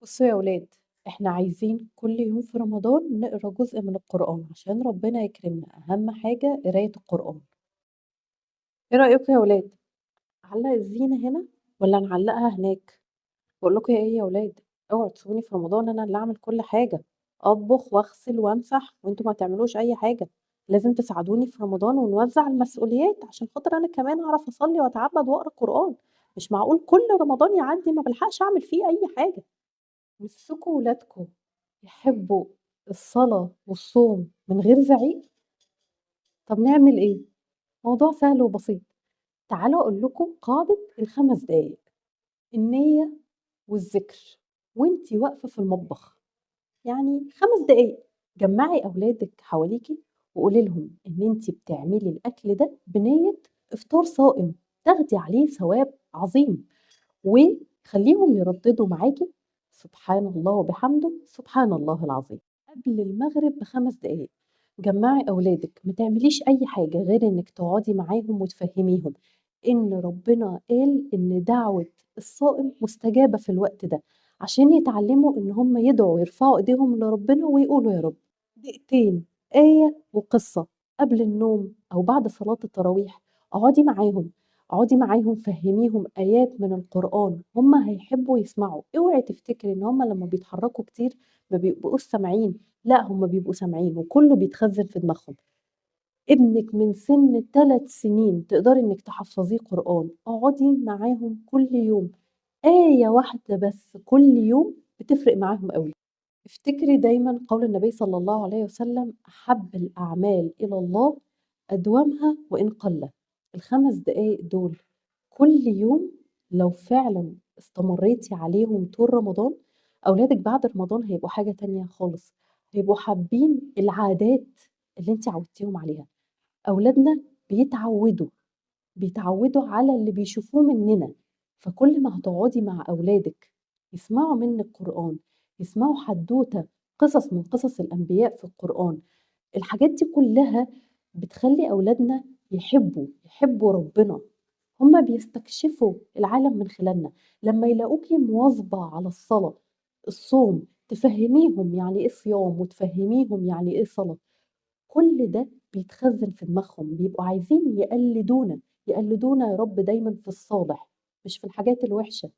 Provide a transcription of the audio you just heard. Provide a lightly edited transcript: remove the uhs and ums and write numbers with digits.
بصوا يا ولاد، إحنا عايزين كل يوم في رمضان نقرا جزء من القرآن عشان ربنا يكرمنا. أهم حاجة قراية القرآن. إيه رأيكم يا ولاد؟ أعلق الزينة هنا ولا نعلقها هناك؟ بقول لكم إيه يا ولاد، اوعوا تسيبوني في رمضان أنا اللي أعمل كل حاجة، أطبخ وأغسل وأمسح وأنتوا ما تعملوش أي حاجة. لازم تساعدوني في رمضان ونوزع المسؤوليات عشان خاطر أنا كمان أعرف أصلي وأتعبد وأقرأ قرآن. مش معقول كل رمضان يعدي ما بلحقش أعمل فيه أي حاجة. نفسكوا ولادكوا يحبوا الصلاة والصوم من غير زعيق؟ طب نعمل إيه؟ موضوع سهل وبسيط. تعالوا أقول لكم قاعدة ال5 دقايق. النية والذكر وانتي واقفة في المطبخ، يعني 5 دقايق. جمعي أولادك حواليكي وقولي لهم إن انتي بتعملي الأكل ده بنية إفطار صائم تاخدي عليه ثواب عظيم، وخليهم يرددوا معاكي سبحان الله وبحمده سبحان الله العظيم. قبل المغرب ب5 دقايق جمعي أولادك، ما تعمليش أي حاجة غير إنك تقعدي معاهم وتفهميهم إن ربنا قال إن دعوة الصائم مستجابة في الوقت ده، عشان يتعلموا إن هم يدعوا ويرفعوا إيديهم لربنا ويقولوا يا رب. دقيقتين آية وقصة قبل النوم أو بعد صلاة التراويح، اقعدي معاهم، اقعدي معاهم فهميهم آيات من القرآن، هم هيحبوا يسمعوا. اوعي تفتكري إن هم لما بيتحركوا كتير ما بيبقوش سامعين، لا هم بيبقوا سامعين وكله بيتخزن في دماغهم. ابنك من سن 3 سنين تقدري إنك تحفظيه قرآن، اقعدي معاهم كل يوم آية واحدة بس كل يوم بتفرق معاهم قوي. افتكري دايما قول النبي صلى الله عليه وسلم: أحب الأعمال إلى الله أدومها وإن قل. ال5 دقايق دول كل يوم لو فعلا استمريتي عليهم طول رمضان، أولادك بعد رمضان هيبقوا حاجة تانية خالص، هيبقوا حابين العادات اللي انت عودتيهم عليها. أولادنا بيتعودوا على اللي بيشوفوه مننا، فكل ما هتقعدي مع أولادك يسمعوا منك قرآن، يسمعوا حدوتة، قصص من قصص الأنبياء في القرآن، الحاجات دي كلها بتخلي أولادنا يحبوا ربنا. هما بيستكشفوا العالم من خلالنا. لما يلاقوكي مواظبة على الصلاة، الصوم، تفهميهم يعني إيه صيام وتفهميهم يعني إيه صلاة، كل ده بيتخزن في دماغهم، بيبقوا عايزين يقلدونا يا رب دايما في الصالح مش في الحاجات الوحشة.